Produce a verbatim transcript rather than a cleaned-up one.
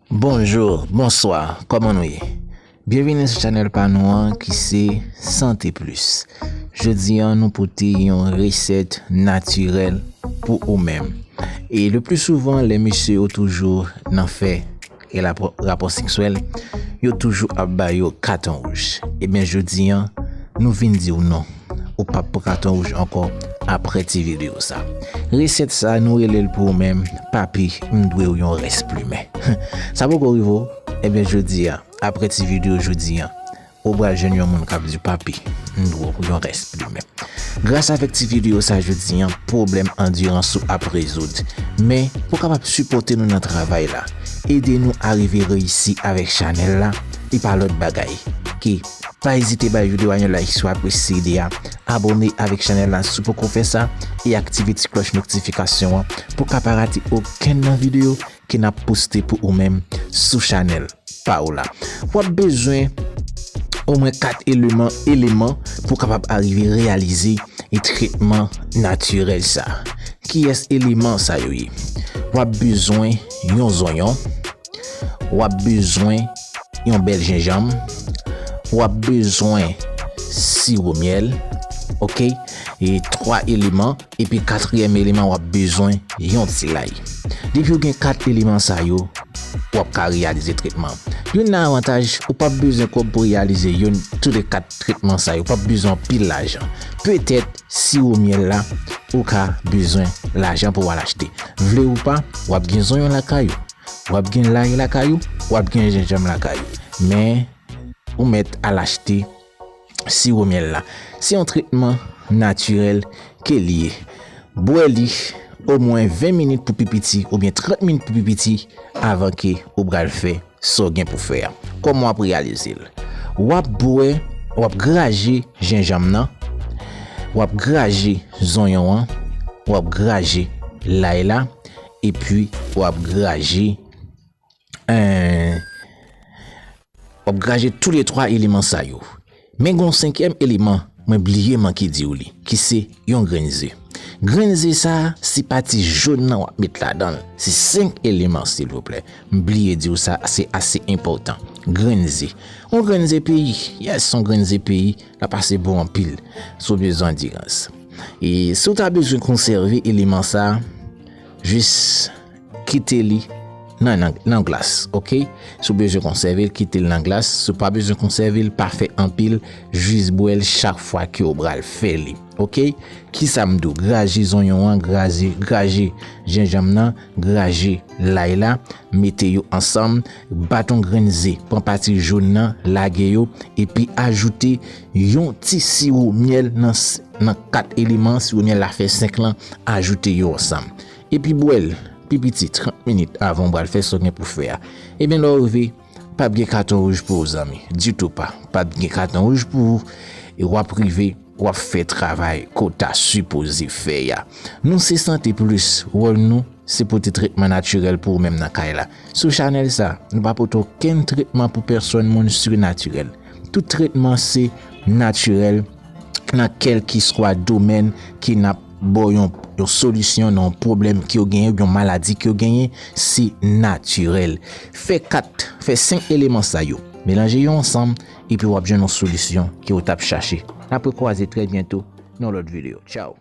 Bonjou, bonswa, kòman nou ye? Byenvini sou chanèl pa nou an ki se Santé Plus. Jodi an nou pote yon resèt natirèl pou ou menm. E le pli souvan lè mesye yo toujou nan fè e rapò, rapò seksyèl, yo toujou ap ba yo katon wouj. Ebyen jodi an, nou vin di w non. Ou p ap pran katon wouj ankò apre ti videyo sa. Resèt sa nou rele l pou ou menm, papi, m dwe w yon rès plimen. Sa poko rive w? Ebyen jodi a, apre ti videyo jodi a, ou pral jwenn yon moun k ap di w, papi, m dwe w yon rès plimen. Gras avèk ti videyo sa jodi an, pwoblèm andirans ou ap rezoud. Men, pou w kapab sipòte nou nan travay la, ede nou arive reyisi avèk chanèl la, e pa lòt bagay ke pa ezite bay videyo a yon like si w apresye ide a, abòne avèk chanèl la si w poko fè sa, e aktive ti klòch notifikasyon an pou w ka pa rate okenn nan videyo ke n ap poste pou ou menm sou chanèl pa w la. W ap bezwen omwen kat eleman, eleman pou w kapab arive reyalize e tretman natirèl sa. Kiyès eleman sa yo ye? W ap bezwen yon zonyon, w ap bezwen yon bèl jenjanm, w ap bezwen siwo myèl, oke? E twa eleman, epi katriyèm eleman, w ap bezwen yon ti lay. Depi w gen kat eleman sa yo, w ap ka reyalize tretman. Youn nan avantaj, ou p ap bezwen kòb pou reyalize youn, toulekat tretman sa yo, ou p ap bezwen anpil lajan. Petèt, siwo myèl la, ou ka bezwen lajan pou w al achte. Vle ou pa, w ap gen zonyon lakay ou. W ap gen lay lakay ou, w ap gen jenjanm lakay ou. Men, ou mèt al achte siwo myèl la. Se yon tretman natirèl ke li ye. Bwè li omwen ven minit pou pi piti oubyen trant minit pou pi piti avan ke ou pral fè sa w gen pou fè a. Kòman w ap reyalize l? W ap bwè, w ap graje jenjanm nan, w ap graje zonyon an, w ap graje lay la, epi w ap graje, en, w ap graje toule twa eleman sa yo. Men gen yon senkyèm eleman, mwen bliye manke di w li, ki se yon grenn ze. Grenn ze sa a, se pa ti jòn nan w ap met ladan l. Se senk eleman, silvouplè. M bliye di w sa, se ase enpòtan. Grenn ze. Yon grenn ze peyi. Yes, yon grenn ze peyi. L ap ase bon anpil. Si w bezwen andirans. E si w ta bezwen konsève eleman sa a, jis kite li nan, nan, nan glas, oke? Si w bezwen konsève l, kite l nan glas. Si w pa bezwen konsève l, pa fè anpil, jis bwè l chak fwa ke w pral fè li, oke? Kisa m di w? Graje zonyon an, graje, graje jenjanm nan, graje lay la, mete yo ansanm, bat yon grenn ze, pran pati jòn nan, lage yo, epi ajoute yon ti siwo myèl nan s-, nan kat eleman, siwo myèl la fè senk lan, ajoute yo ansanm. Epi bwè l, pi piti trant minit avan w pral fè sa w gen pou fè a. Ebyen, lè w rive, p ap gen katon wouj pou ou, zanmi. Ditou pa. P ap gen katon wouj pou ou. E w ap rive, w ap fè travay ke w ta sipoze fè a. Nou se Santé Plus. Wòl nou, se pote tretman natirèl pou ou menm nan kay la. Sou chanèl sa, nou pa pote okenn tretman pou pèsòn moun sinatirèl. Tout tretman se natirèl nan kèlkeswa domèn ke n ap ba w yon, yon solisyon nan yon pwoblèm ke w genyen, yon maladi ke w genyen, se natirèl. Fè kat, fè senk eleman sa yo. Melanje yo ansanm, epi w ap jwenn yon solisyon ke w t ap chache. N ap rekwaze trè byento nan yon lòt videyo. Tchaw!